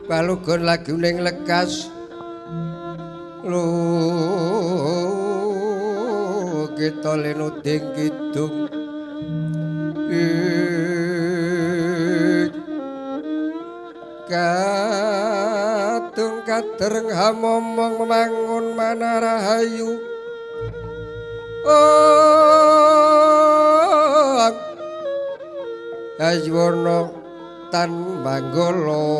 Palugon laguning lekas lu kita lenuding kidung kadung kadereng hamomong memangun manarahayu Aywana tan manggala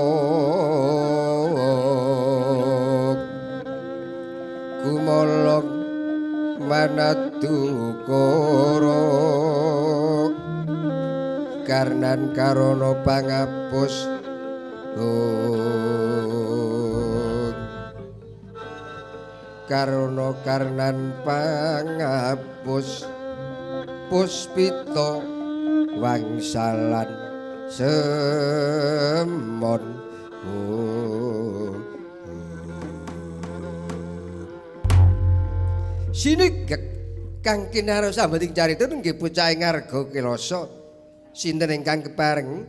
gumolong manadukara karnan karana pangapus karana karnan pangapus puspita wangsalan semon. Sinigek kang kinaro sambeting carita nggih bocah ing Ngarga Kelasa. Sinten ingkang kepareng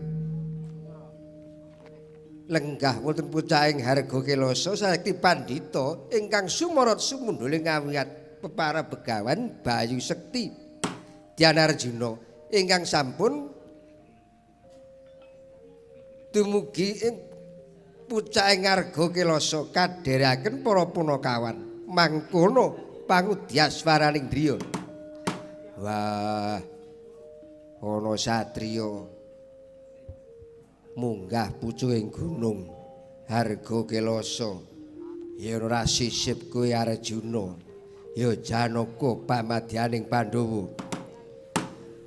lenggah wonten bocah ing Harga Kelasa sakti pandhita ingkang sumorot sumundhule ngawiyat pepara begawan Bayu Sekti Dyanarjuna ingkang sampun dumugi ing pucake Ngarga Kelasa kadherekaken para punakawan mangkono pangudyaswaraning driya. Wah, ana satriya munggah pucuking gunung Harga Kelasa yen ora sisip kowe Arjuna ya Janaka pamadyaning Pandhawa.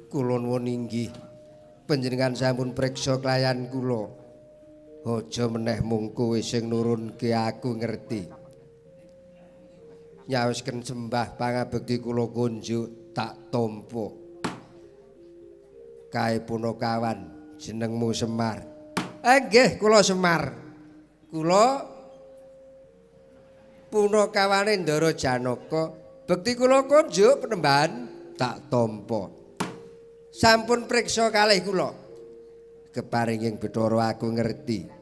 Kula nuwun inggih panjenengan sampun priksa kelayan kula. Aja meneh mung kowe sing nurunke aku ngerti. Nyawisken sembah pangabekti kula kunjuk tak tampa. Kae punakawan jenengmu Semar. Nggih kula Semar. Kula punakawane Ndara Janaka. Bekti kula kunjuk penembahan tak tampa. Sampun priksa kalih kula. Keparinging Bathara aku ngerti.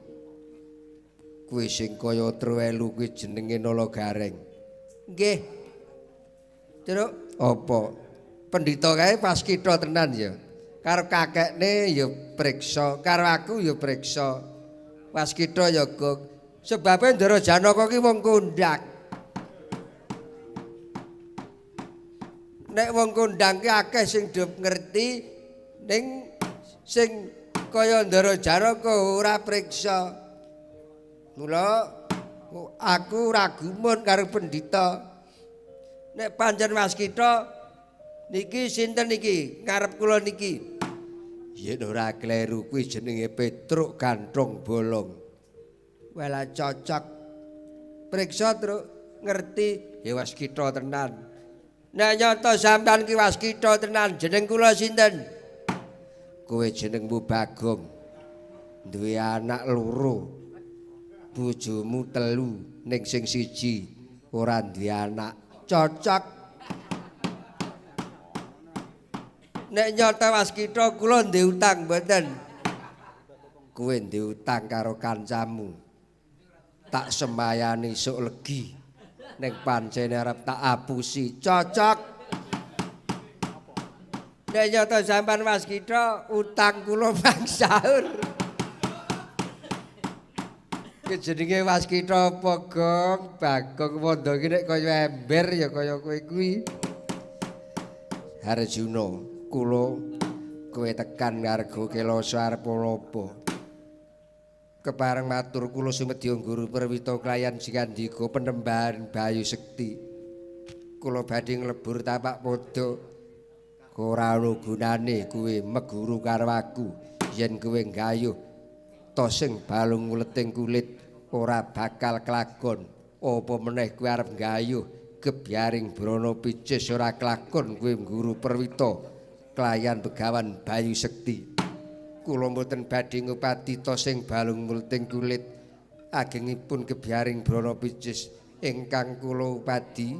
Kuwi sing kaya truwelu kuwi jenenge Nala Gareng. Nggih. Truk apa? Pendhita kae pas kita tenan ya. Karo kakekne ya priksa, karo aku ya priksa. Pas kita ya gong. Sebabe Ndara Janaka ki wong kondhang. Nek wong kondhang ki akeh sing do ngerti ning sing kaya Ndara Janaka ora priksa. Mula aku ora gumun karo pendhita. Nek pancen waskita niki sinten niki ngarep kula niki? Yen ora kleru kuwi jenenge Petruk Ganthong Bolong. Walah cocok. Priksa truk ngerti ya waskita tenan. Nek nyata sampean ki waskita tenan, jeneng kula sinten? Kowe jenengmu Bagong. Duwe anak loro. Bojomu telu, ning sing siji ora duwe anak. Cocok. Nek nyata waskita kula ndek utang mboten? Kowe ndek utang karo kancamu. Tak semayani sok legi. Ning pancene arep tak apusi. Cocok. Nek nyata sampean waskita utang kula mang sahur. Ki jenenge waskita apa, Gong? Bagong wondo iki nek kaya ember ya kaya kowe kuwi. Arjuna, kula kowe tekan Ngarga Kelasa arep apa? Kepareng matur kula sumedya guru perwita klayan singandika penembahan Bayu Sekti. Kula badhe nglebur tapak padha. Ora ana gunane kowe meguru karo aku yen kowe nggayuh tosing balung nguleting kulit ora bakal kelakon. Apa meneh kowe arep nggayuh gebyaring brana picis ora kelakon kowe guru perwita klayan begawan Bayu Sekti. Kula mboten badhe ngupati tosing balung nguleting kulit agengipun gebyaring brana picis ingkang kula upadi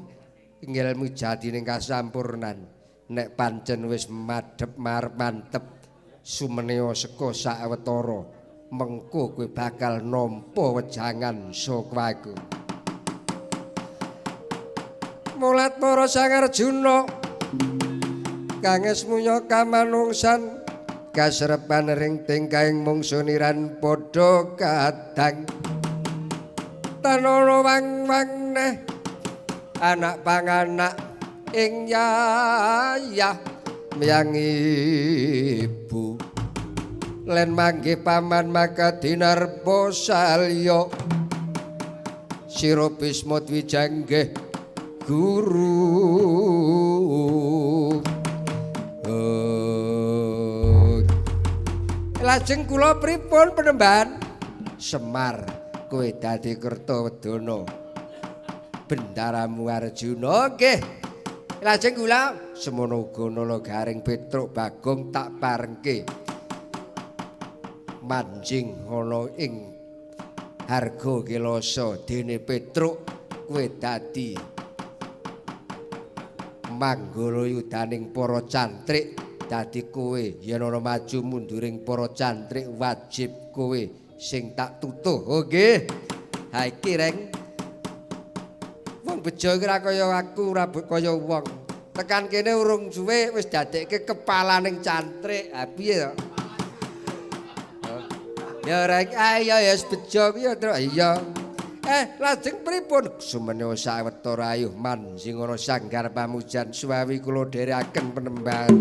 ngelmu jatining kasampurnan. Nek pancen wis madhep marep mantep sumenea seka sawetara Mengko kowe bakal nampa wejangan saka aku. Mulat para Sang Arjuna kang esmunya kamanungsan kasrepan ring tingkahing mungsu niran padha kadang tanana wang-wang neh anak panganak ing yayah miyang ibu len manggih paman maka dinarpa salya sira Bisma Dwijanggih guru. Lajeng kula pripun penemban? Semar kowe dadi Kertawedana bendaramu Arjuna. Nggih. Lajeng kula semono uga Nala Garing Petruk Bagong tak parengke manjing ana ing harga Kelasa dene Petruk kowe dadi manggala yudaning para cantrik. Dadi kowe yen ana maju munduring para cantrik wajib kowe sing tak tutuh. Oh nggih. Ha iki Reng. Wong bejo iki ora kaya aku, ora kaya wong. Tekan kene urung suwe wis dadekke kepalaning cantrik. Ha piye to? Ya Reng, ayo ya wis bejo kuwi ya, Truk. Iya. Lajeng pripun? Sumene sawetara ayuh manjing ana sanggar pamujan suwawi kula dherekaken penemban.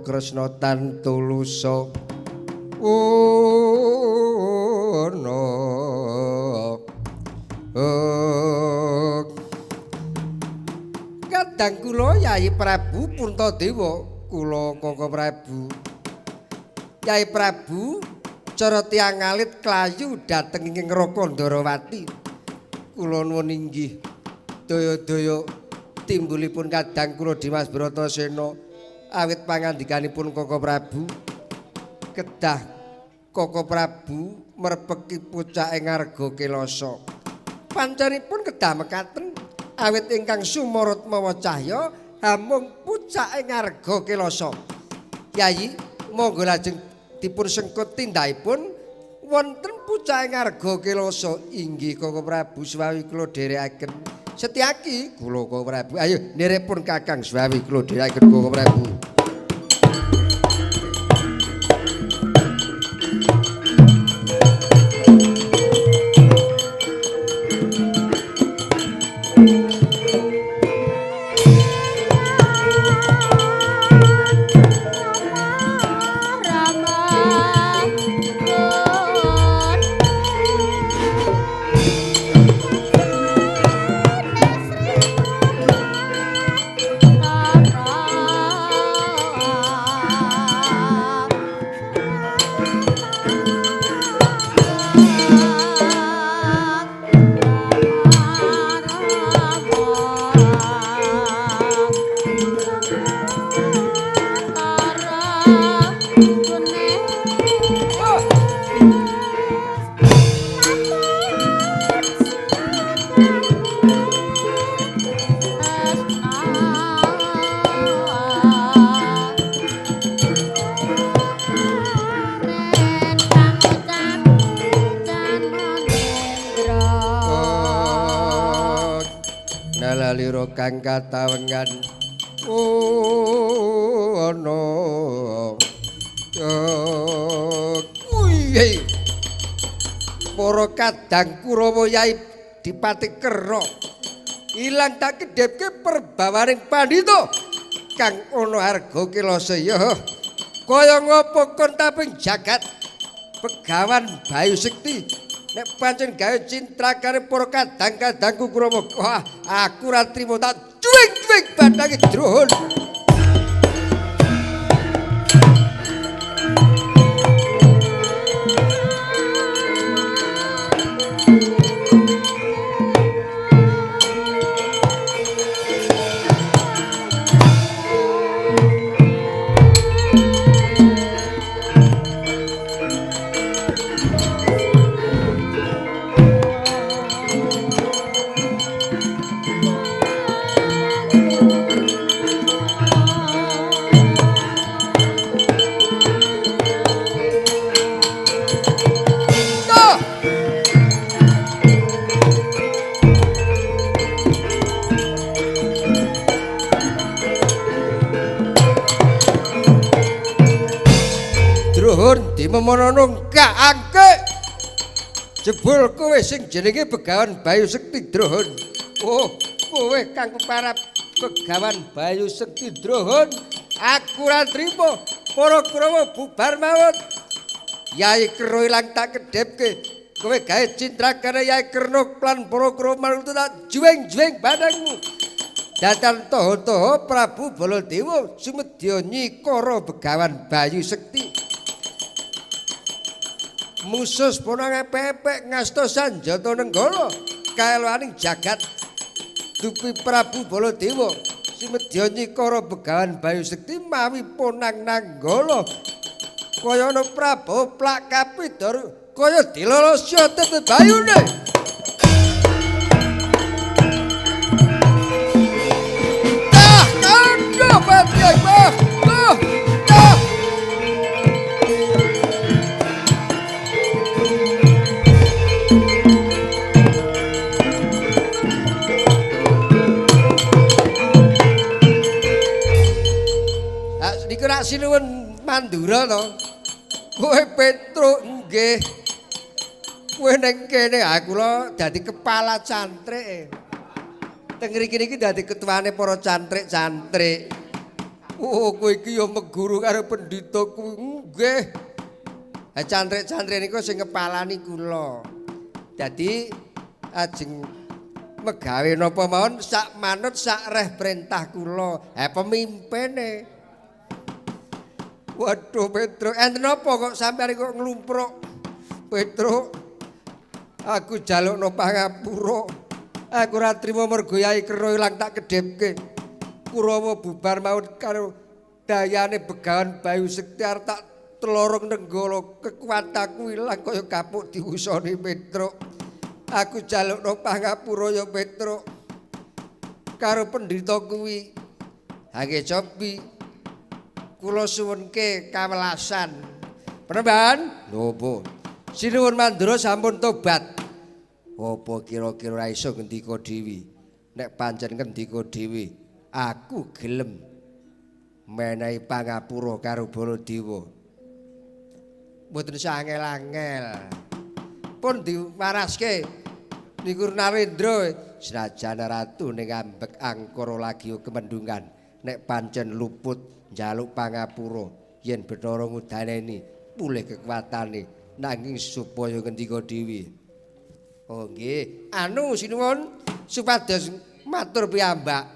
Kresna tan tulusa ono. Kadang kula Yayi Prabu Puntadewa, kula Koko Prabu. Yayi Prabu Cara tiyang alit klayu dhateng ing neraka Ndarawati. Kula nuwun inggih daya-daya timbulipun kadang kula Dimas Bratasena awit pangandikanipun Koko Prabu kedah Koko Prabu merpeki pucake ngarga Kelasa. Pancenipun kedah mekaten awit ingkang sumorot mawa cahya hamung pucake ngarga Kelasa. Kyai monggo lajeng dipun sengkut tindakipun wonten pucake ngarga Kelasa. Inggih Koko Prabu swawi kula dherekaken. Setyaki kula Koko Prabu. Ayo nderek pun Kakang swawi kula dherekaken Koko Prabu. Kang katawengan ana kuwi para kadang Kurawa Yai Dipati Kera ilang tak kedhepke perbawaning pandhita kang ana harga Kelasa. Ya kaya ngapa kon taping jagat Begawan Bayu Sekti nek pancen gawe cintrakane para kadang-kadangku Kurawa, wah aku ora trimo tak cuwing-cuwing bathange Drohon. Memono nggak jebul kowe sing jenenge Begawan Bayu Sekti Drohon. Oh, kowe kang peparap Begawan Bayu Sekti Drohon, aku ora trimo. Para Kurawa bubar mawon. Yai Kero ilang tak kedhepke. Kowe gawe cintrakane Yai Kerna lan para Kurawa manut tak juwing-juwing badangmu. Datan toho-toho Prabu Baladewa sumedya nyikara Begawan Bayu Sekti. Musus ponang epek-epek ngasta sanjata nenggala kaeloaning jagat dupi Prabu Baladewa sumedya nyikara Begawan Bayu Sekti mawi ponang nanggala kaya ana Prabu plak kapidar kaya dilalosya tetebayune. Tah kandha pati bah tah tah. Niku rak sinuwun Mandura to. Kowe Petruk nggih. Kowe ning kene ha kula dadi kepala cantrik. Teng mriki niki dadi ketuane para cantrik-cantrik. Oh, kowe iki ya meguru karo pendhita kuwi nggih. Ha cantrik-cantrik niku sing kepalani kula. Dadi ajeng megawe napa mawon sak manut sak reh perintah kula. Ha pemimpine. Waduh Petruk, enten apa kok sampeyan kok nglumpruk? Petruk, aku jalukno pangapura. Aku ora trima mergo Yai Kero ilang tak kedhepke. Kurawa bubar maut karo dayane Begawan Bayu Sekti arep tak tlorong nenggala, kekuatanku ilang kaya kapuk diusoni Petruk. Aku jalukno pangapura ya Petruk. Karo pendhita kuwi. Ha nggih cobi. Kula suwunke kawelasan. Penemban, napa? Sinuwun Mandura sampun tobat. Apa kira-kira ora iso ngendika dhewe? Nek pancen ngendika dhewe, aku gelem menehi pangapura karo Baladewa. Mboten sangel-angel. Pun diwaraske niku Narendra senajan ratu ning ambek angkara lagi kemendungan. Nek pancen luput njaluk pangapura yen Bathara ngudaneni pulih kekuatane nanging supaya ngendika dhewe. Oh nggih, anu sinuwun supados matur piyambak.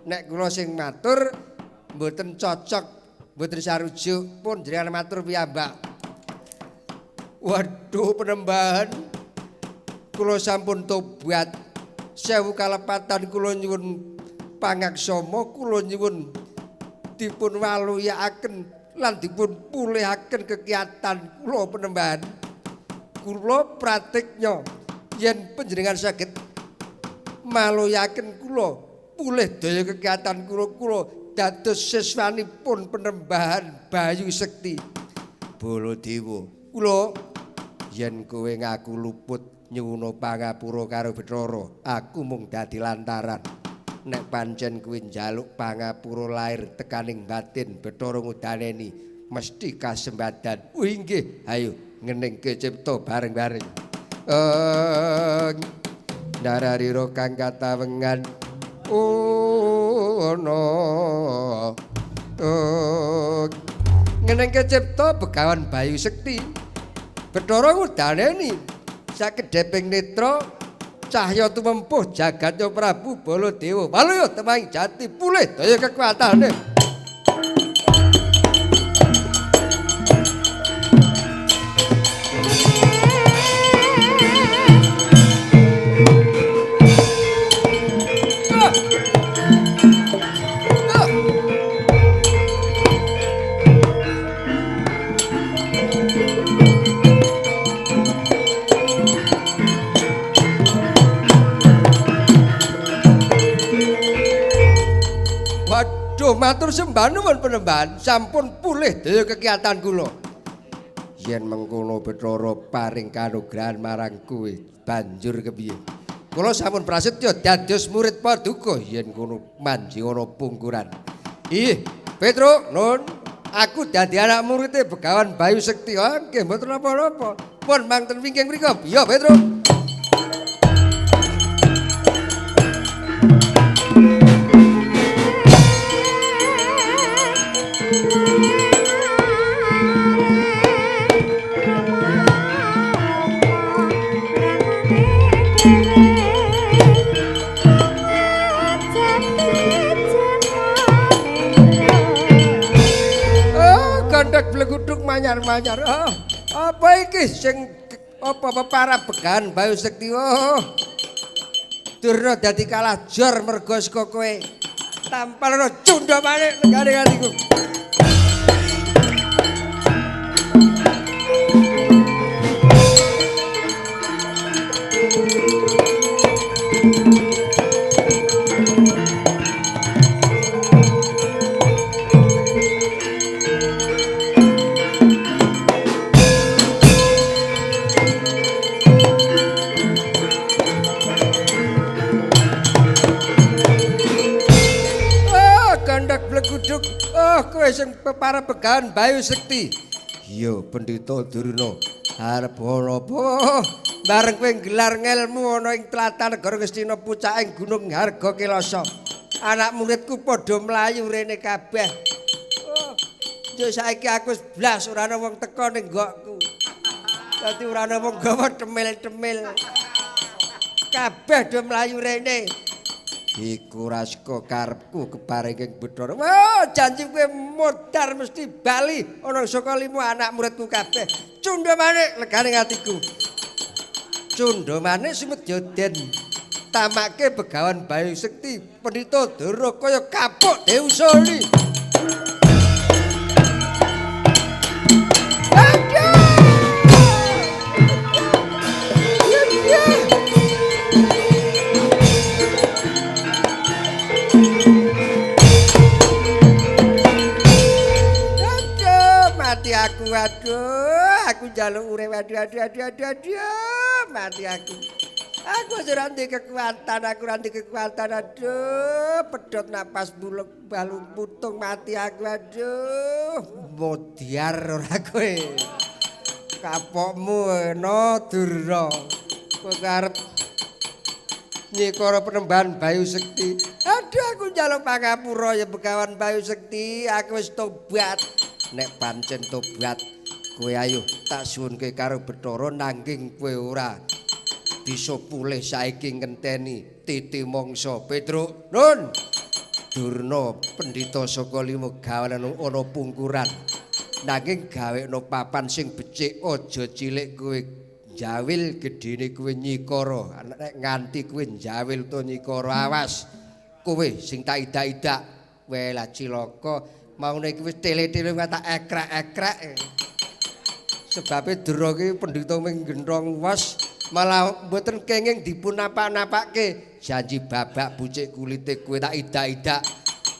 Nek kula sing matur mboten cocok, mboten sarujuk, pun jenengan matur piyambak. Waduh penembahan, kula sampun tobat. Sewu kalepatan kula nyuwun pangaksama, kula nyuwun dipun waluyakaken lan dipun pulihaken kegiatan kula penembahan. Kula pratiknya yen panjenengan saged maluyaken kula pulih daya kegiatan kula, kula dados siswanipun penembahan Bayu Sekti. Baladewa, kula yen kowe ngaku luput nyuwuna pangapura karo Bathara, aku mung dadi lantaran. Nek pancen kowe njaluk pangapura lair tekaning batin Bathara ngudaneni mesti kasembadan. Inggih, ayo ngeningke cipta bareng-bareng. Nararira kang katawengan ono ngeningke cipta Begawan Bayu Sekti. Bathara ngudaneni sakedheping netra cahya tumempuh jagatnya Prabu Baladewa. Waluya temang jati pulih daya kekuatane. Matur sembah nuwun penembahan, sampun pulih daya kegiatan kula. Yen mengkono Bathara paring kanugrahan marang kowe, banjur kepiye? Kula sampun prasetya dados murid paduka yen kono manjing ana pungkuran. Ih, Petruk, nun, aku dadi anak muride Begawan Bayu Sekti. Nggih mboten napa-napa. Pun mangten wingking mriku. Iya, Petruk. Manyar-manyar. Oh, apa iki sing apa para Begawan Bayu Sekti? Oh, Durna dadi kalah jor mergo saka kowe. Tampal cundha balik negane atiku. Oh, kowe sing para Begawan Bayu Sekti. Iya, Pendhita Durna. Arep ana apa? Bareng kowe nggelar ngelmu ana ing tlatah negara Ngastina pucaking Gunung Harga Kelasa. Anak muridku padha mlayu rene kabeh. Oh, yo saiki aku wis blas ora ana wong teko ning nggonku. Dadi ora ana wong gawa temil-temil. Kabeh do mlayu rene. Iku raska karepku keparinging Bathara. Wah, janji kowe modar mesti bali ana saka limo anak muridku kabeh. Cundha manik legane atiku. Cundha manik sumedya den tamake Begawan Bayu Sekti pendhita Dara kaya kapuk deusuli. Aku aduh, aku njaluk urip aduh aduh aduh aduh aduh, mati aku. Aku ora ndek kekuatan, aku ora ndek kekuatan aduh, pedhot napas bulek balung putung mati aku aduh. Modiar ora kowe. Kapokmu no Durna. Kowe arep nyikara penembahan Bayu Sekti. Aduh aku njaluk pangapura ya Begawan Bayu Sekti, aku wis tobat. Nek pancen tobat kowe ayo tak suwunke karo Bathara nanging kowe ora bisa pulih saiki ngenteni titi mangsa Petruk. Nun Durna pendhita saka lima gawanan ana pungkuran nanging gawekno papan sing becik aja cilik kowe njawil gedene kowe nyikara nek nganti kowe njawil to nyikara awas kowe sing tak idak-idak welah cilaka. Maune iki wis tele-tele tak ekrek-ekrek. Sebabe Durna iki pendhita ming genthong wos malah mboten kenging dipun napak-napake. Janji babak bucik kulite kowe tak idak-idak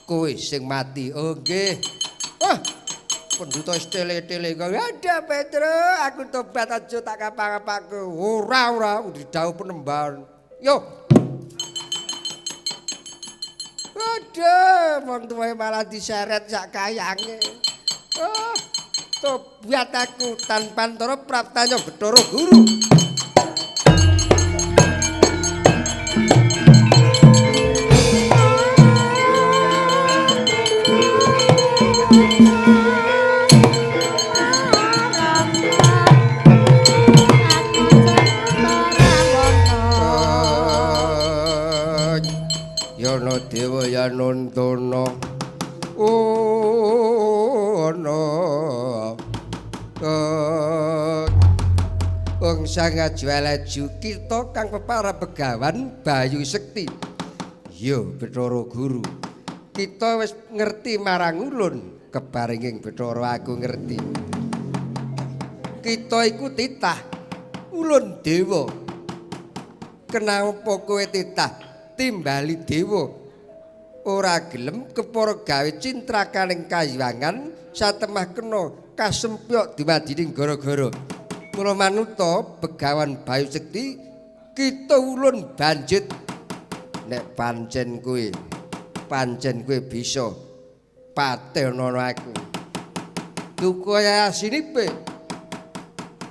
kowe sing mati. Oh nggih. Wah, pendhita wis tele-tele kok. Aduh Petro, aku tobat aja tak kapak-kapake. Ora ora didhawuh penembahan. Yo. Aduh, wong tuwae malah diseret sak kayange. Oh, tobat aku tanpa antara praptanya Bathara Guru. Yana dewa yanantana ana wong sang ajualaju kita kang pepara Begawan Bayu Sekti. Ya Bathara Guru, kita wis ngerti marang ulun keparinging Bathara aku ngerti. Kita iku titah ulun dewa. Kenapa kowe titah timbali dewa ora gelem kepara gawe cintrakaning kayiwangan satemah kena kasempyok dumadining gara-gara. Mula manuta Begawan Bayu Sekti kita ulun banjit. Nek pancen kowe bisa patenono aku. Duka yasinipe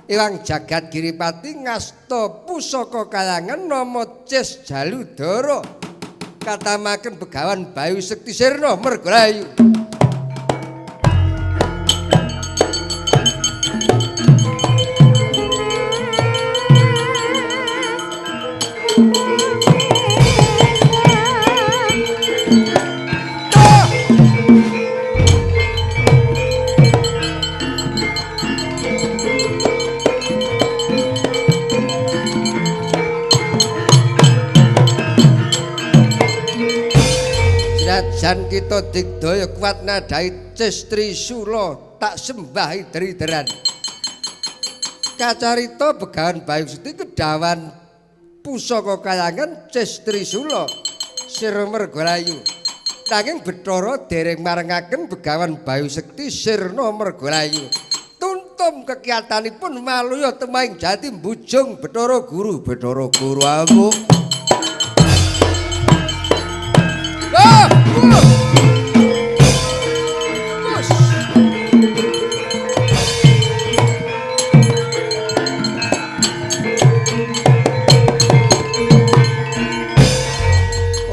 Iwang jagat Giripati ngasta pusaka kayangan nama Ces Jaludara katamaken Begawan Bayu Sekti Sirna Mergolayu. Senajan kita digdaya kuat nadai Ces Trisula tak sembah ider-ideran. Kacarita Begawan Bayu Sekti kedawan pusaka kayangan Ces Trisula Sirna Mergolayu. Nanging Bathara dereng marengaken Begawan Bayu Sekti Sirna Mergolayu. Tuntum kekiyatanipun maluya temahing jati mbujung Bathara Guru. Bathara Guru amuk.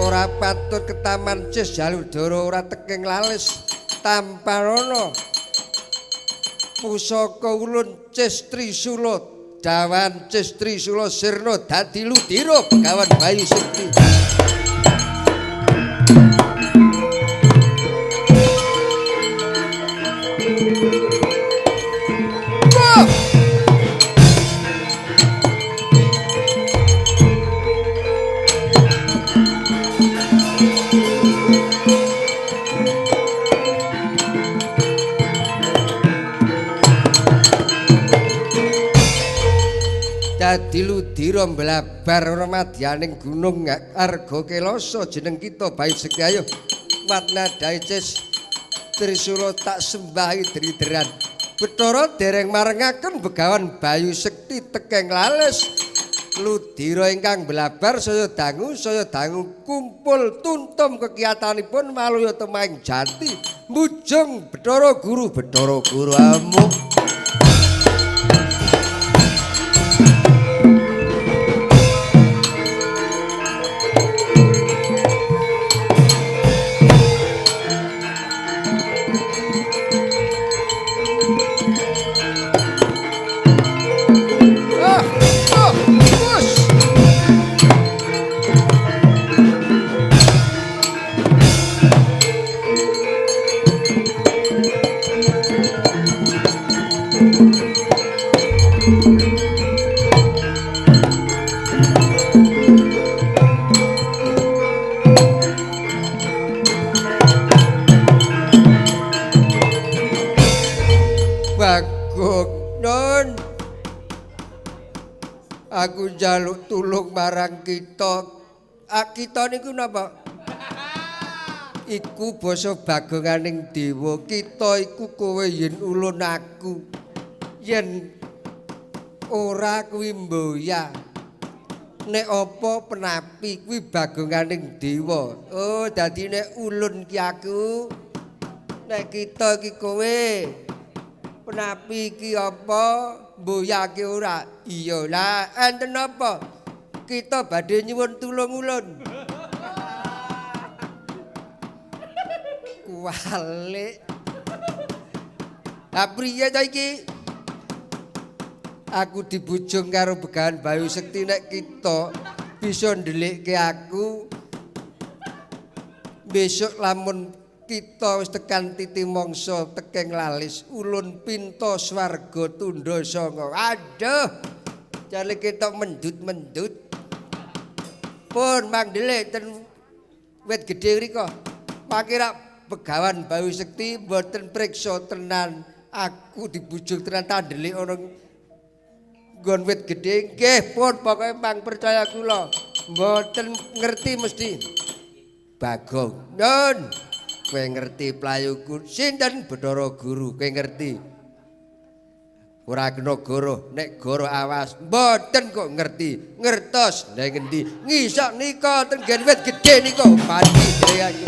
Ora patut ketaman Ces Jaludara ora teking lales tamparana pusaka ulun Ces Trisula dawan Ces Trisula sirna dadi ludira Begawan Bayu Sekti. Dadi ludira mblabar ana madyaning gunung Arga Kelasa jeneng kita Bayu Sekti. Ayo kuat nadhae Cis Trisula tak sembahi dridran. Bathara dereng marengaken Begawan Bayu Sekti tekeng lales. Ludira ingkang mblabar saya dangu kumpul tuntum kekiyatanipun maluya temahing jati mujung Bathara Guru amuk. Aku njaluk tulung marang kita. Kita niku napa? Iku basa bagonganing dewa. Kita iku kowe yen ulun aku. Yen ora kuwi mboya. Nek apa penapi kuwi bagonganing dewa. Oh, dadi nek ulun ki aku, nek kita iki kowe. Penapi iki apa? Mboya ki ora? Iya lah, enten apa? Kita badhe nyuwun tulung ulun. Kuwalik. Lah priye ta iki? Aku dibujung karo Begawan Bayu Sekti nek kita bisa ndelikke aku besok lamun kita wis tekan titi mangsa tekeng lalis ulun pinta swarga tundha sanga. Aduh, jale ketok mendut-mendut. Pun mang ndelik ten wit gedhe mriko. Mangke rak Begawan Bayu Sekti mboten priksa tenan. Aku dibujung tenan tak ndelik ana nggon wit gedhe. Nggih pun pokoke mang percaya kula. Mboten ngerti mesti. Bagong. Nun. Kowe ngerti playuku sinten Bathara Guru kowe ngerti ora kena goroh nek goroh awas mboten kok ngerti ngertos nek ngendi ngisok nika ten nggen wit gedhe nika mati dhewe aku.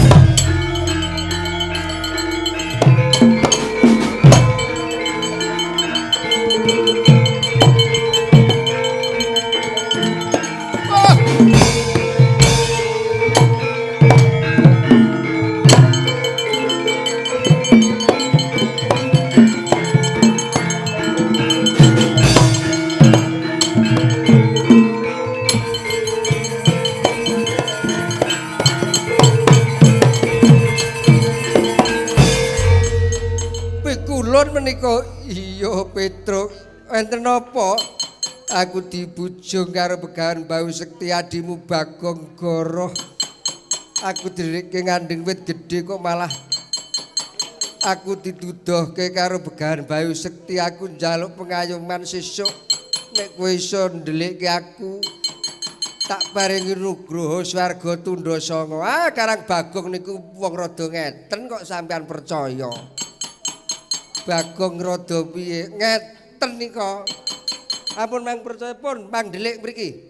Menika iya Petruk enten napa aku dibujung karo Begawan Bayu Sekti adimu Bagong Goroh. Aku dirikke ngandeng wit gedhe kok malah aku dituduhke karo Begawan Bayu Sekti. Aku njaluk pengayoman sesuk nek kowe iso ndelikke aku tak paringi nugroho swarga tundha sanga. Ah karang Bagong niku wong rada ngeten kok sampean percaya. Bagong rada piye ngeten nika. Ampun mang percaya pun mang ndelik mriki.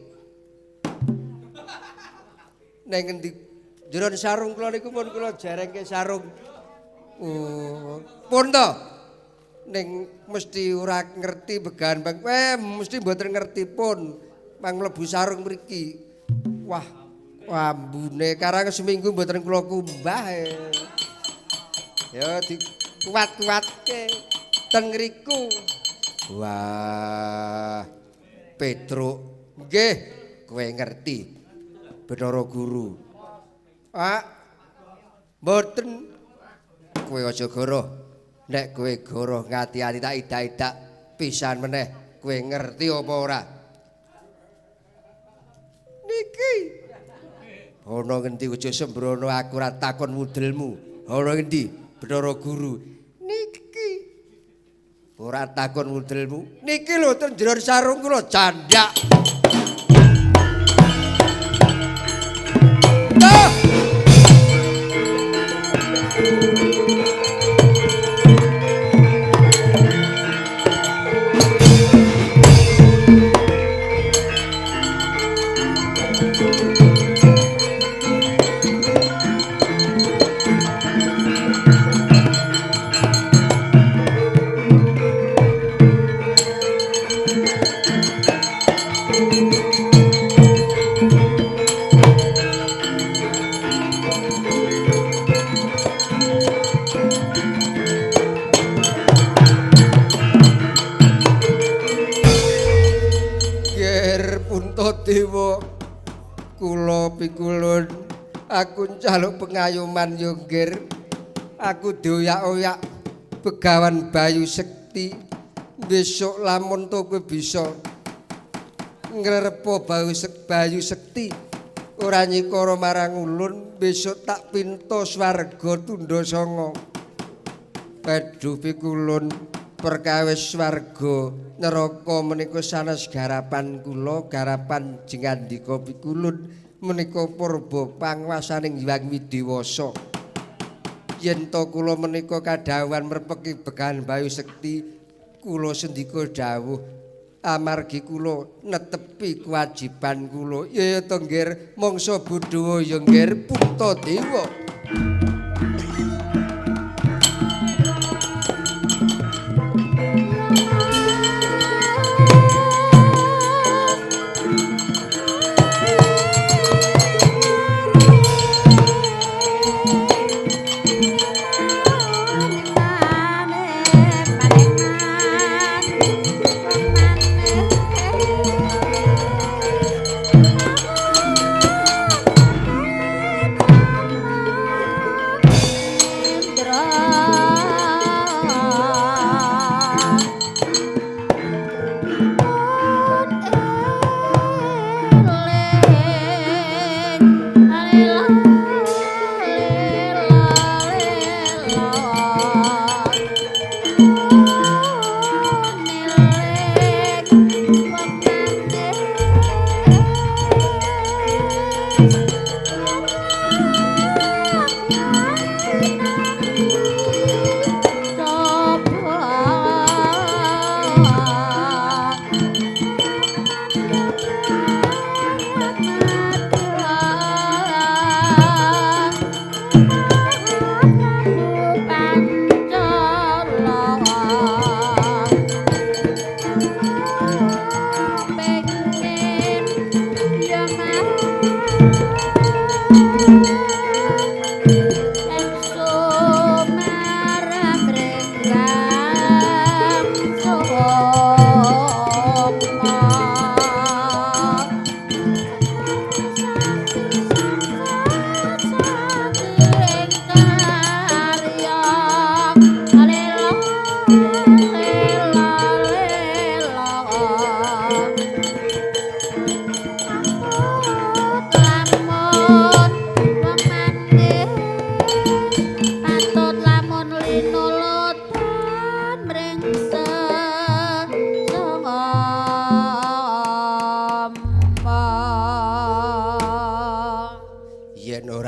Neng ngendi jero sarung kula niku pun kula jarengke sarung. Oh, pun to. Ning mesti ora ngerti Begawan Bang. Mesti mboten ngerti pun mang mlebu sarung mriki. Wah, ambune karang seminggu mboten kula kumbah. Ya di kuat-kuatke ten ngriku. Wah, Petruk, nggih, kowe ngerti Bathara Guru. Ah, mboten kowe aja goroh. Nek kowe goroh ngati-ati tak idak-idak pisan meneh. Kowe ngerti apa ora? Niki. Ana ngendi aja sembrono aku ora takon wudelmu. Ana ngendi Bathara Guru? Niki. Ora takon wudelmu. Niki lho ten jero sarung kula candhak. Dewa kula pikulun aku njaluk pengayoman yo nggir. Aku dioyak-oyak Begawan Bayu Sekti. Besok lamun to kowe bisa ngrerepa Bayu Sekti ora nyikara marang ulun, besok tak pinta swarga tundha sanga. Aduh pikulun, perkawis swarga neraka menika sanes garapan kula, garapan jengandika pikulun menika purba panguwasaning Hyang Widiwasa. Yen to kula menika kadhawuhan merpeki Begawan Bayu Sekti, kula sendika dawuh amargi kula netepi kewajiban kula. Ya to nggir, mangsa bodho ya nggir Puntadewa.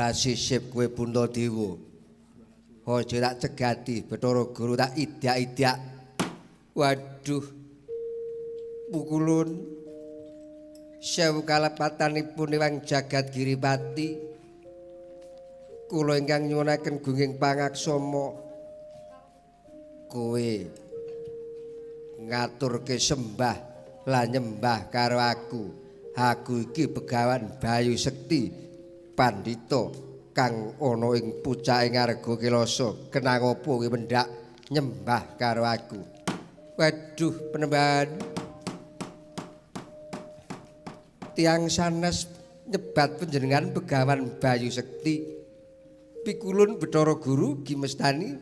Sisip kowe Puntadewa. Aja tak cegati Bathara Guru tak idak-idak. Waduh. Pukulun sewu kalepatanipun Ewang Jagat Giripati. Kula ingkang nyuwunaken gunging pangaksama kowe ngaturke sembah lan nyembah karo aku. Aku iki Begawan Bayu Sekti pandhita kang ana ing pucake Ngarga Kelasa. Kenang apa kowe mendhak nyembah karo aku? Waduh penembahan, tiyang sanes nyebat panjenengan Begawan Bayu Sekti. Pikulun Bathara Guru gimestani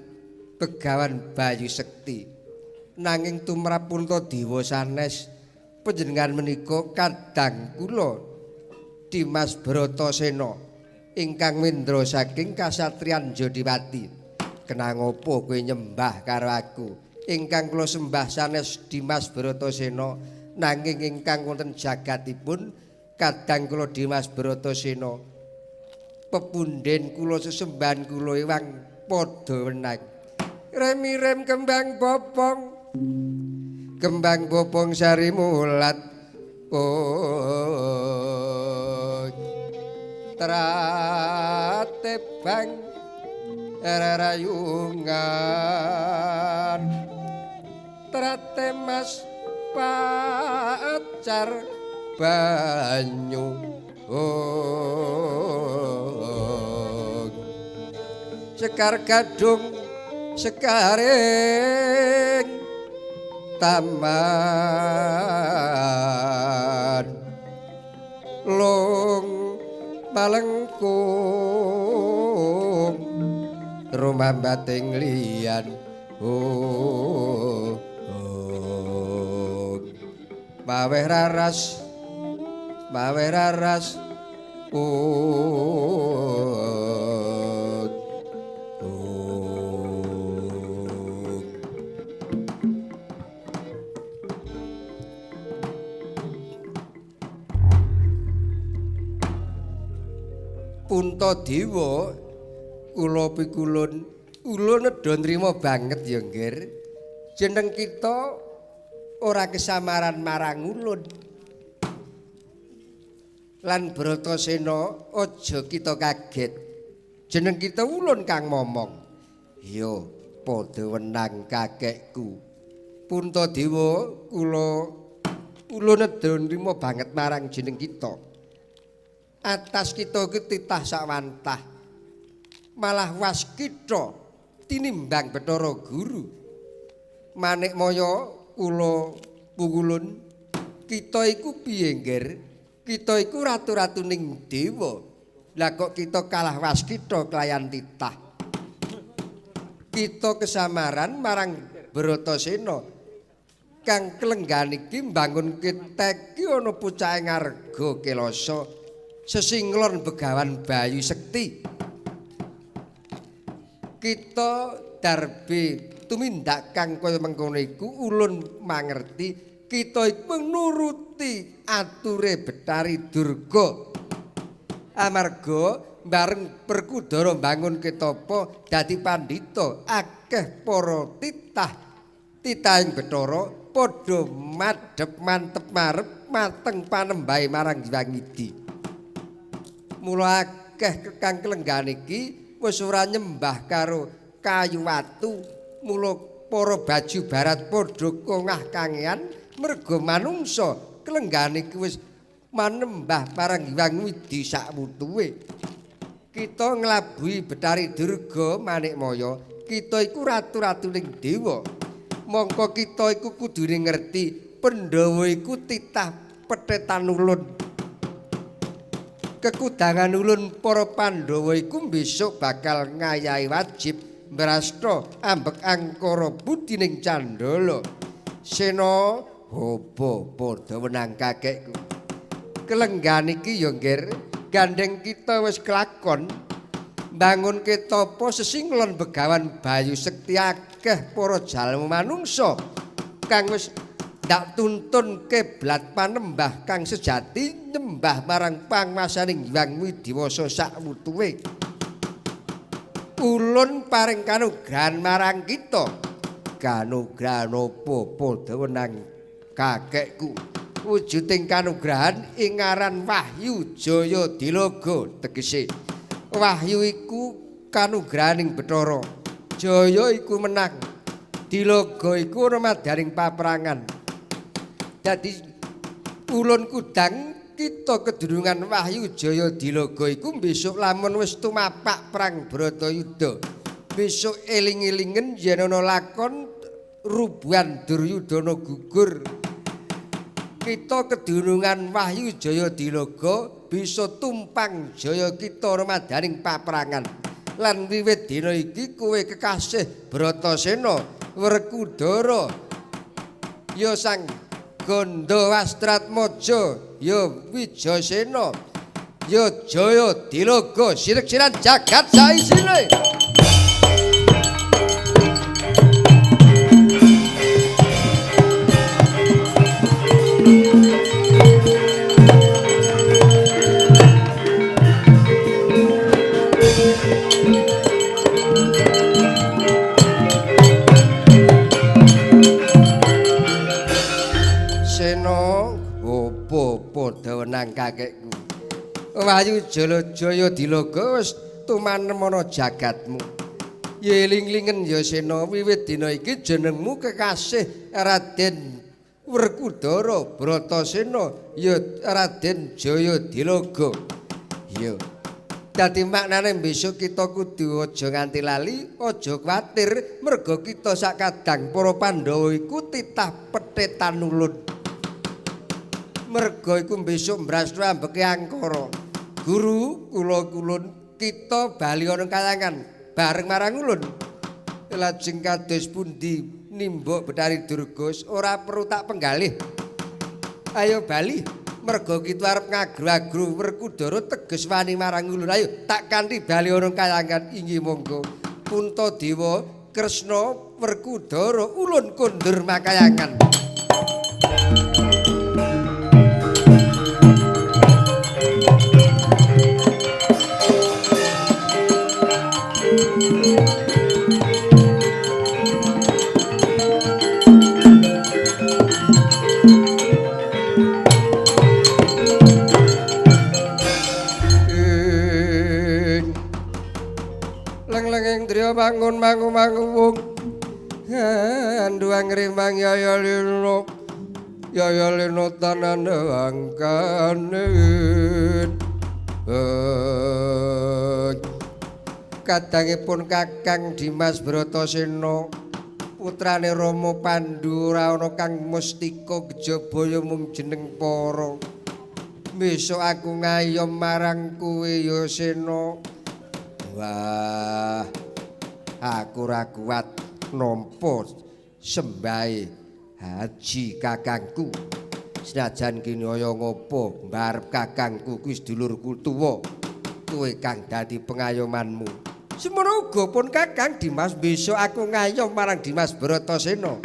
Begawan Bayu Sekti. Nanging tumrap Puntadewa sanes panjenengan menika kadang kula Dimas Bratasena ingkang mendra saking kasatriyan Jodipati. Kenang apa kowe nyembah karo aku? Ingkang kula sembah sanes Dimas Bratasena, nanging ingkang wonten jagatipun kadang kula Dimas Bratasena. Pepunden kula sesembahan kula ewang padha wenang. Remirem kembang bopong, kembang bopong sari mulat. Oh, tratebang rerayungan, tratemas pacar banyu. Oh, sekar gadung sekaring taman, lung malengkung rumambating liyan. Oh, oh, maweh raras, maweh raras. Oh, oh. Puntadewa kula pikulun, kula nedha nrima banget ya nggir. Jeneng kita ora kesamaran marang ulun. Lan Bratasena aja kita kaget. Jeneng kita ulun kang momong. Ya padha wenang kakekku. Puntadewa kula ulun nedha nrima banget marang jeneng kita. Atas kita iki titah sawantah. Malah waskita tinimbang Bathara Guru. Manikmaya kula pungulun, kita iku piye nggir? Kita iku ratu-ratuning dewa. Lah kok kita kalah waskita kelayan titah. Kita kesamaran marang Bratasena kang kelenggan iki mbangun kiteki ana pucake ngarga Kelasa sesinglon Begawan Bayu Sekti. Kita darbe tumindak kang kaya mengkono iku ulun mangerti kita iku nuruti ature Bathari Durga. Amarga bareng Werkudara mbangun ketapa dadi pandhita akeh para titah titahing Bathara padha madhep mantep marep mateng panembahe marang Hyang Widi. Mula akeh kang kelenggan iki wis ora nyembah karo kayu watu, mula para baju barat padha kongah kangean merga manungsa kelenggan iki wis manembah marang Hyang Widi sakwutuhe. Kita nglabuhi Bathari Durga Manikmaya, kita iku ratu-ratuning dewa. Mongko kita iku kudune ngerti Pandhawa iku titah pethetan ulun. Kekudangan ulun para Pandhawa iku besok bakal ngayahi wajib mbrasta ambek angkara budining candala. Sena hobo padha wenang kakekku. Kelenggan iki ya nggir, gandeng kita wis kelakon mbangun ketapa sesinglon Begawan Bayu Sekti akeh para jalma manungsa kang wis ndak tuntun kiblat panembah kang sejati nyembah marang panguwasaning Hyang Widiwasa sakwutuhe. Ulun paring kanugrahan marang kita. Kanugrahan apa padha wenang kakekku? Wujuding kanugrahan ing aran Wahyu Jaya Diloga tegese. Wahyu iku kanugrahaning Bathara. Jaya iku menang. Diloga iku ana madaring paprangan. Dadi ulun kudang kita kedurungan Wahyu Jaya Diloga iku besok lamun wis tumapak perang Bratayuda. Besok eling-elingen yen ana lakon rubuhan Duryudana gugur. Kita kedurungan Wahyu Jaya Diloga bisa tumpang jaya kita ramadaning paprangan. Lan wiwit dina iki kowe kekasih Bratasena Werkudara ya Sang Gandha Wastratmaja ya Wijayasena ya Jaya Diloga sirek-siran jagat saisine. padha wenang kakekku. Wahyu Jalajaya Dilaga wis tumanem ana jagatmu. Ya eling-elingen ya Sena, wiwit dina iki jenengmu kekasih Raden Werkudara Bratasena ya Raden Jaya Dilaga. Ya. Dadi maknane besok kita kudu aja nganti lali, aja kuwatir merga kita sak kadang para Pandhawa iku titah pethetan ulun. Merga iku besok mbrastra ambeke angkara. Guru kula kulun kita bali ana kayangan bareng marang ulun. Lajeng kados pundi nimbuk Bathari Durga ora perlu tak penggalih. Ayo bali. Merga kita arep ngagru-agru Werkudara teges wani marang ulun. Ayo tak kanthi bali ana kayangan inggih monggo. Puntadewa Kresna Werkudara ulun kondur makayangan. Bangun mangu mangu anduang rimang yaya lino yaya lino tanan angkane. Kadangipun Kakang Dimas Bratasena putrane Rama Pandu ora ana kang mustika kejaba mung jeneng para. Besok aku ngayom marang kowe ya Sena. Wah, aku ora kuat nampa sembahe haji kakangku. Senajan kini kaya ngopo mbarep kakangku kuwi sedulurku tuwa. Kowe kang dadi pengayomanmu. Semono uga pun Kakang Dimas, besok aku ngayom marang Dimas Bratasena.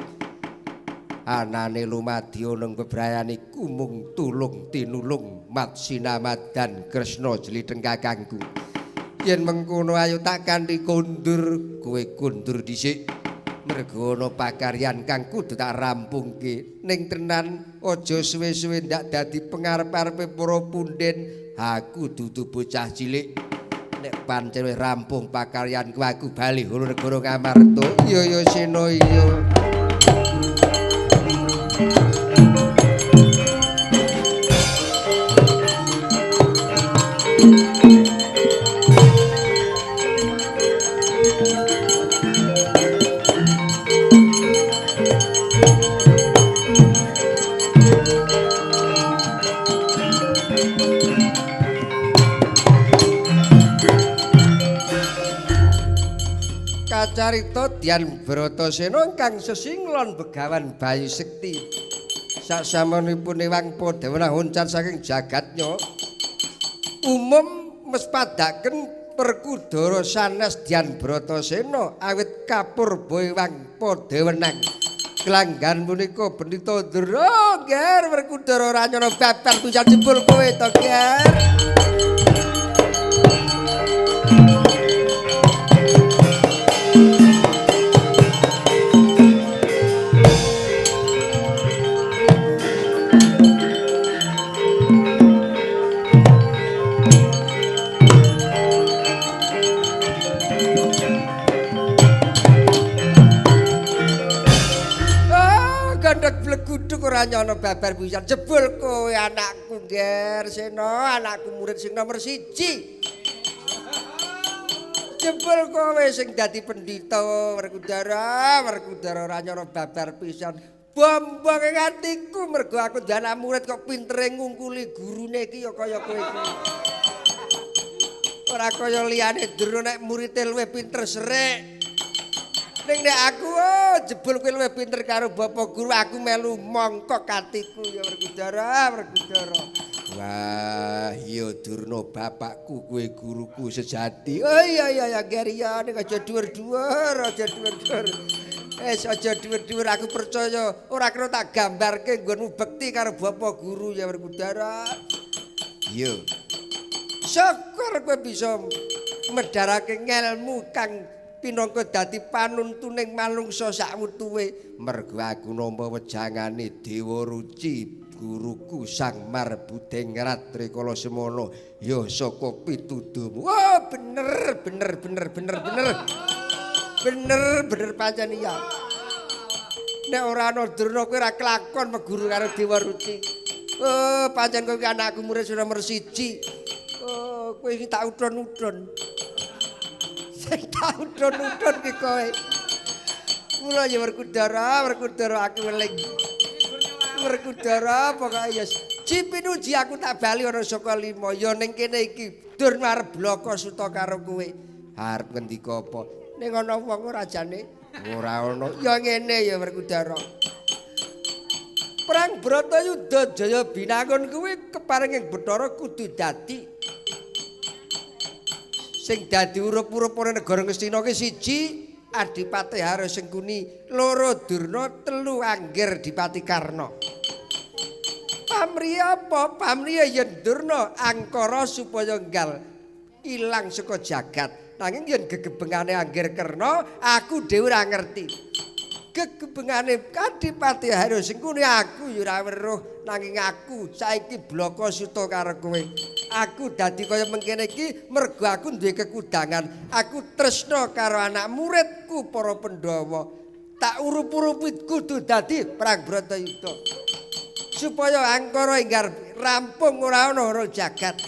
Anane lumadya nang bebrayan iku mung tulung tinulung Matsinamadan Kresna jlitheng kakangku. Yen mengkono ayo tak kanthi kondur, kowe kondur dhisik. Mergo ana pakaryan kang kudu tak rampungke. Ning tenan aja suwe-suwe ndak dadi pengarep-arepe para punden. Aku dudu bocah cilik. Nek pancen wis rampung pakaryanku aku bali hulu negara Ngamarta. Iya ya Sena iya. Carita Dian Bratasena ingkang sesinglon Begawan Bayu Sekti. Saksamonipun ewang padha honcat saking jagatnya umum mespadhaken Werkudara sanes Dian Bratasena awit kapurba ewang padha wenang. Klanggan punika benita ndra ger Werkudara ora nyono babar pisan jebul kowe to ger. Ora nyono babar pisan jebul kowe anakku ger Sena, anakku murid sing nomor 1. Jebul kowe sing dadi pendhita Werkudara, Werkudara ora nyono babar pisan. Bombong ing atiku mergo aku duwe anak murid kok pintere ngungkuli gurune iki ya kaya kowe iki. Ora kaya liyane durung nek murite luwih pinter serik. Ning nek aku oh, jebul kowe luwih pinter karo bapak guru aku melu mongkok atiku ya Werkudara, Werkudara. Wah, iya Durna bapakku kowe guruku sejati. Oh iya iya ya ger ya nek aja dhuwur-dhuwur, aja dhuwur-dhuwur. Wis aja dhuwur-dhuwur aku percaya ora kena tak gambarke nggonmu bekti karo bapak guru ya Werkudara. Iya. Syukur kowe bisa medharake ngelmu kang pinangka dadi panuntuning manungsa sakwutuwe. Mergo aku nampa wejangane Dewa Ruci guruku Sang Marbudengrat rikala semono ya saka pituduhmu. Oh bener bener bener bener bener. Bener bener pancen iya. Nek ora ana Durna kowe ora kelakon meguru karo Dewa Ruci. Oh pancen kowe anakku murid nomor 1. Oh kowe iki tak udon-udon. Sing tak udon-udon ki kowe. Mula ya Werkudara, Werkudara aku weling. Werkudara pokoke ya cipinuji aku tak bali ana saka 5 ya ning kene iki Durna arep bloko suta karo kowe. Arep ngendika apa? Ning ana wong ora jane? Ora ana. Ya ngene ya Werkudara. Perang Bratayuda Jaya Binangun kuwi kepareng ing Bathara kudu dadi sing dadi urup-urup ana negara Ngastina ki siji Adipati Hara Sengkuni, loro Durna, telu Angger Dipati Karna. Pamriye apa? Pamriye yen Durna angkara supaya enggal ilang saka jagat. Nanging yen gegebengane Angger Karna, aku dhewe ora ngerti. Gegebengane Adipati Hara Sengkuni aku ya ora weruh, nanging aku saiki bloko suta karo kowe. Aku dadi kaya mengkene iki mergo aku duwe kekudangan. Aku tresna karo anak muridku para Pandhawa. Tak urup-urupi kudu dadi perang Bratayuda. Supaya angkara enggar rampung ora ana ora jagat.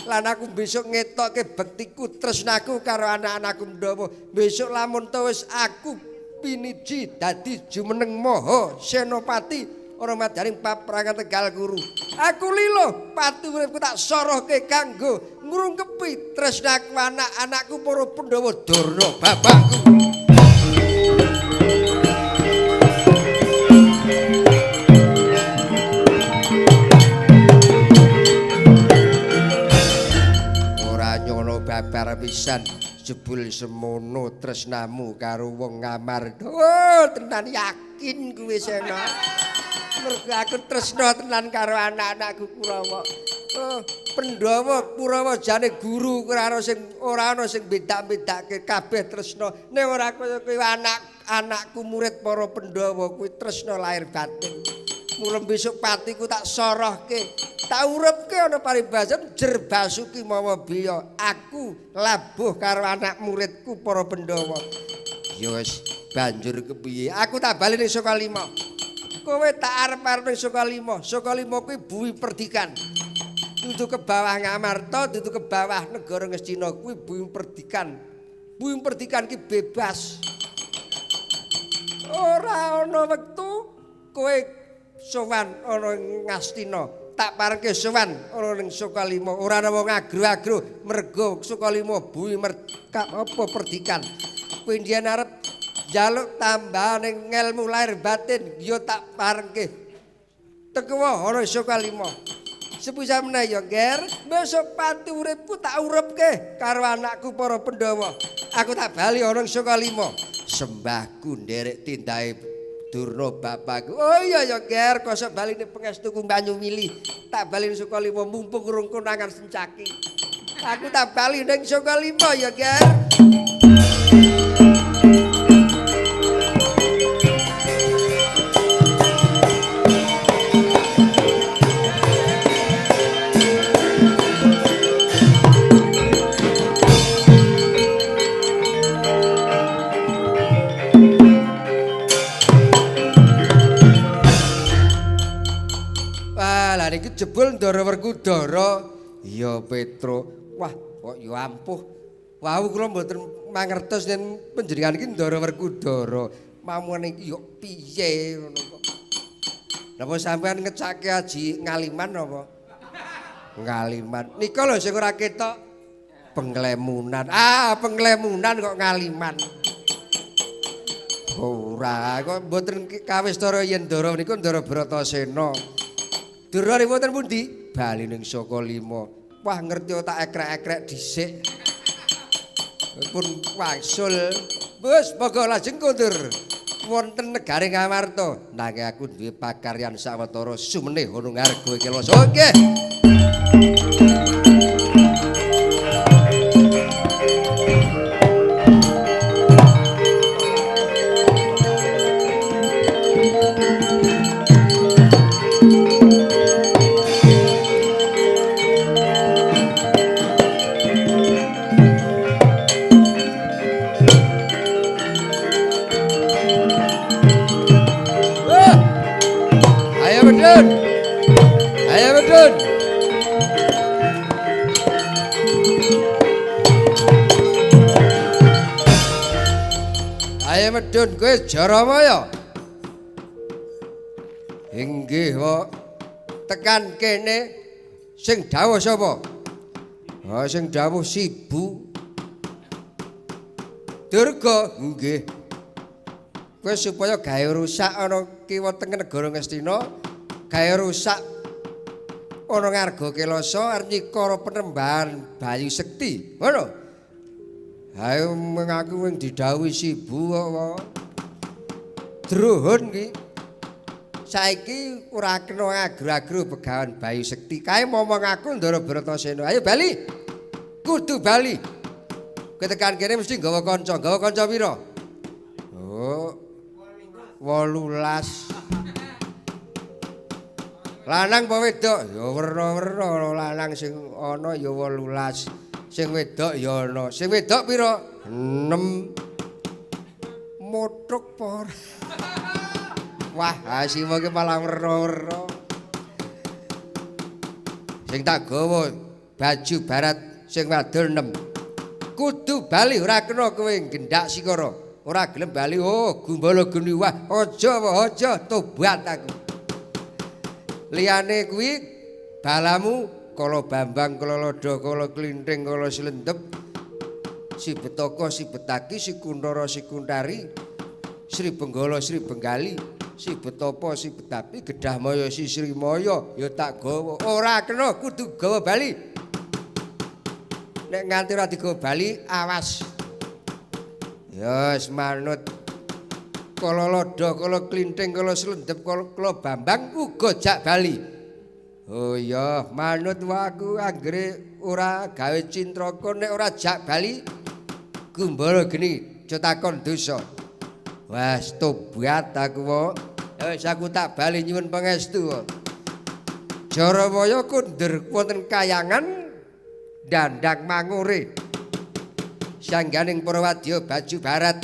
Lan aku besok ngetokke bektiku tresnaku karo anak-anakku Pandhawa. Besok lamun to wis aku piniji dadi jumeneng maha senopati ora madaring paprangan Tegal Kuru. Aku lilo pati uripku tak sorohke kanggo ngrungkepi tresnaku anak-anakku para Pandhawa Durna bapakku. Ora nyono babar pisan jebul semono tresnamu karo wong Ngamarta. Oh, tenan yakin kuwi Sena. Mergo aku tresna tenan karo anak-anakku Kurawa. Oh, Pandhawa Kurawa jane guru ora ana sing ora ana sing bedak-bedake kabeh tresna. Nek ora kaya kowe anak-anakku murid para Pandhawa kuwi tresna lahir batin. Mula besok patiku tak sorohke, tak uripke ana paribasan jer basuki mawa biya. Aku labuh karo anak muridku para Pandhawa. Ya wis banjur kepiye? Aku tak bali ning Saka 5. Kowe tak arep-arep ning Saka 5. Saka 5 kuwi bumi perdikan. Dudu ke bawah Ngamarta, dudu ke bawah negara Ngastina kuwi bumi perdikan. Bumi perdikan ki bebas. Ora ana wektu kowe sowan ana Ngastina, tak parengke sowan ana ning Saka 5. Ora ana wong agro-agro mergo Saka 5 bumi apa perdikan. Kowe ndiyen arep njaluk tambahane ngelmu lahir batin ya tak parengke. Teko ana Saka 5. Sepisan meneh ya, Ger, besok pati uripku tak uripke karo anakku para Pandhawa. Aku tak bali ana Saka 5. Sembahku nderek tindahe Durna bapakku. Oh iya ya, Ger, kosok baline pangestuku banyu mili. Tak bali ning Saka 5 mumpung urung konangan sencaki. Aku tak bali ning Saka 5 ya, Ger. Jebul Ndara Werkudara. Iya Petro. Wah, kok ya ampuh. Wau kula mboten mangertos yen panjenengan iki Ndara Werkudara. Mamune iki yo piye ngono kok. Napa sampean ngecake aji ngaliman napa? Ngaliman. Nika lho sing ora ketok penglemunan. Ah, penglemunan kok ngaliman. Ora, kok mboten kawistara yen Ndara niku Ndara Bratasena. Durna wonten pundi? Bali ning Saka 5. Wah, ngerti tak ekrek-ekrek dhisik. Pun wangsul. Wis monggo lajeng kondur. Wonten negari Ngamarta. Nanging aku duwe pakaryan sawetara sumenih ana ngarga iki lho. Nggih. Ayo medhun kowe Jaramaya. Inggih, Pak. Tekan kene sing dawuh sapa? Ha sing dawuh Sibu. Durga, nggih. Kowe supaya gawe rusak ana kiwa tengen negara Ngastina, gawe rusak ana Ngarga Kelasa arep nyikara penembahan Bayu Sekti. Ngono. Ayo mengaku wing didhawuhi Sibu kok. Druhun ki. Saiki ora kena agro-agro begawan Bayu Sekti. Kae momong aku Ndara Bratasena. Ayo bali. Kudu bali. Kowe tekan kene mesti nggawa kanca. Nggawa kanca pira? Oh. 18. Lanang apa wedok? Ya werna-werna, lanang sing ana ya 18. Sing wedok ya ana. Sing wedok pira? 6. Mothok apa ora? Wah, Hasiwa ki malah werna-werna. Sing tak gawa baju barat sing wadon 6. Kudu bali ora kena kowe nggendak sikara. Ora gelem bali, oh gumbala geni wah, aja aja tobat aku. Liyane kuwi balamu kala Bambang, kala Lodho, kala Klinthing, kala Slendep, si Betaka, si Betaki, si Kuntara, si Kuntari, Sri Benggala, Sri Benggali, si Betapa, si Betapi, Gedah Maya, si Sri Maya, ya tak gawa. Ora kena kudu gawa bali. Nek nganti ora digawa bali, awas. Ya wis manut. Kala Lodho, kala Klinthing, kala Slendep, kala Bambang uga jak bali. Oh iya, manut wae aku anggere ora gawe cintraka nek ora jak bali gumbara geni aja takon dosa. Wah, tobat aku wae. Ya wis aku tak bali nyuwun pangestu. Jarawaya kundur wonten kayangan dandang mangure. Sangganing para wadya baju barat.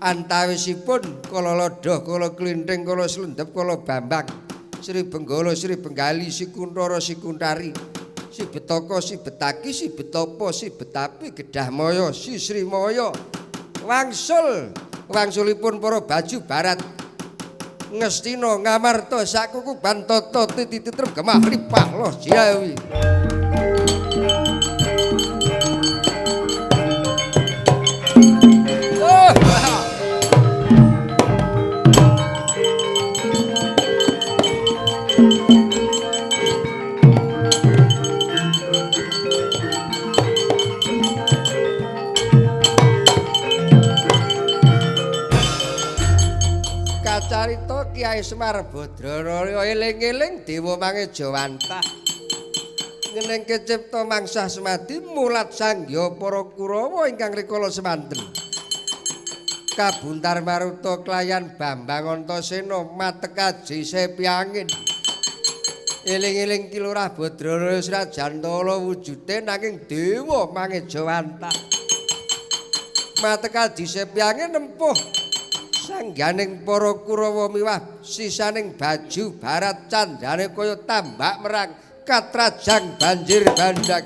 Antawisipun kala Lodho, kala Klinthing, kala Slendep, kala Bambang, Sri Benggala, Sri Benggali, si Kuntara, si Kuntari, si Betaka, si Betaki, si Betapa, si Betapi, Gedah Maya, si Sri Maya. Wangsul, wangsulipun para baju barat Ngastina Ngamarta sakukuban tata titi titrem gemah ripah loh Jawi. Kacarita Kyai Semar Badrana eling-eling dewa Mangejawantah ngeneng kecipta mangsah semadi mulat sangya para Kurawa ingkang rikala semanten kabuntar maruta klayan Bambang Antasena matekaji sepiangin eling-eling Ki Lurah Badrana Srajantala wujude nanging dewa Mangejawantah matekaji sepiangin nempuh sangganing para Kurawa miwah sisaning baju barat candane kaya tambak merang katrajang banjir bandang.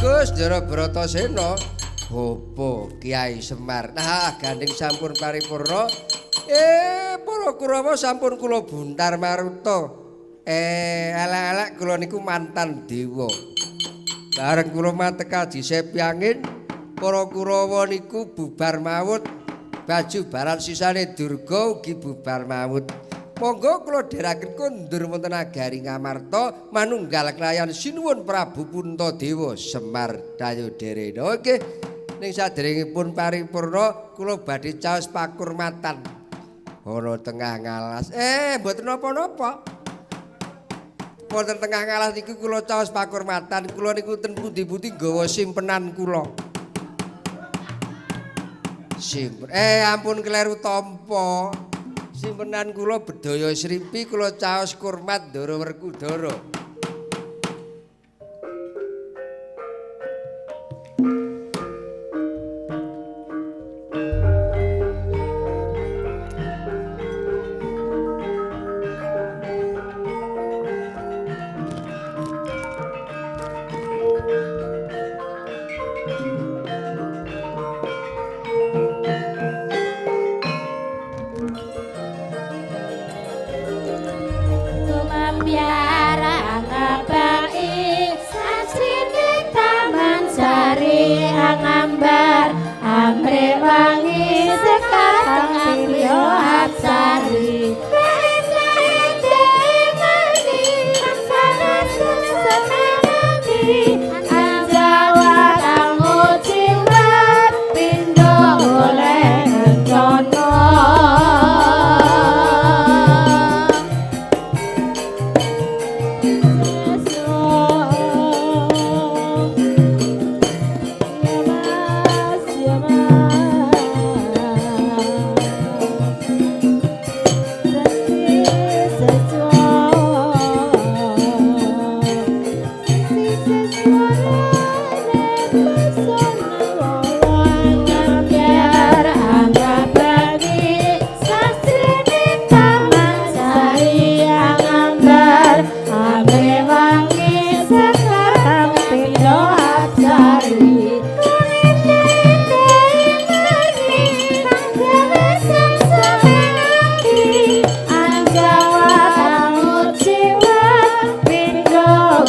Gus Ndara Bratasena Bapak Kiai Semar. Nah, gandeng sampun paripurna. Para Kurawa sampun kula buntar maruta. Elek-elek kula niku mantan dewa. Bareng kula mateka disepiangin, para Kurawa niku bubar mawut. Baju baran sisane Durga ugi bubar mawut. Monggo kula dheraken kondur wonten nagari Ngamarta manunggal kelayan sinuwun Prabu Puntadewa Semar Dayoderena. Nggih, ning saderengipun paripurna kula badhe caos pakurmatan. Ana tengah ngalas. Mboten napa-napa. Wonten tengah ngalas niku kula caos pakurmatan. Kula niku ten pundi-pundi nggawa simpenan kula. Simpen. Ampun kleru tampa. Simpenan kula bedaya srimpi kula caos kurmat Ndara Werkudara.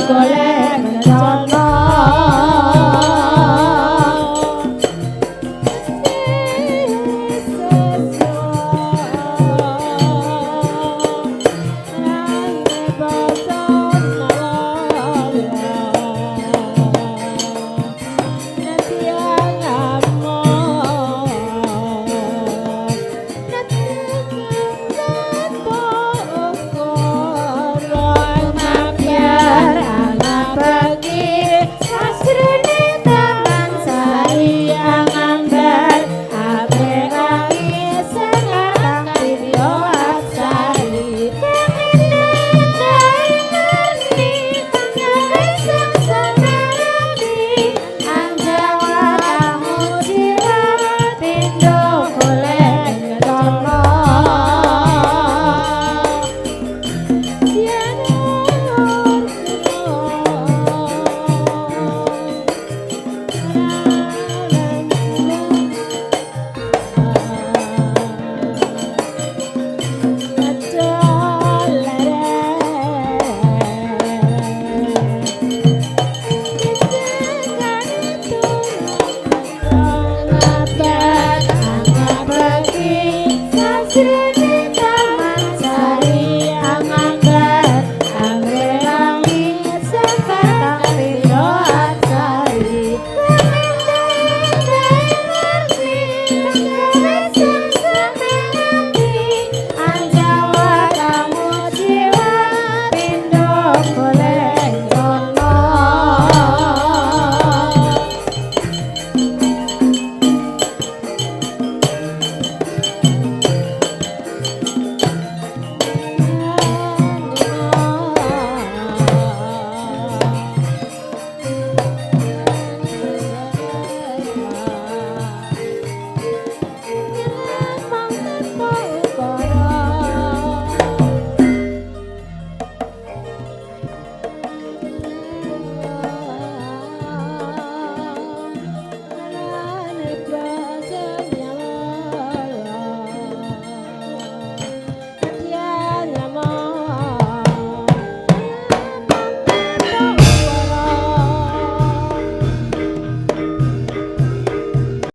Golek mencono.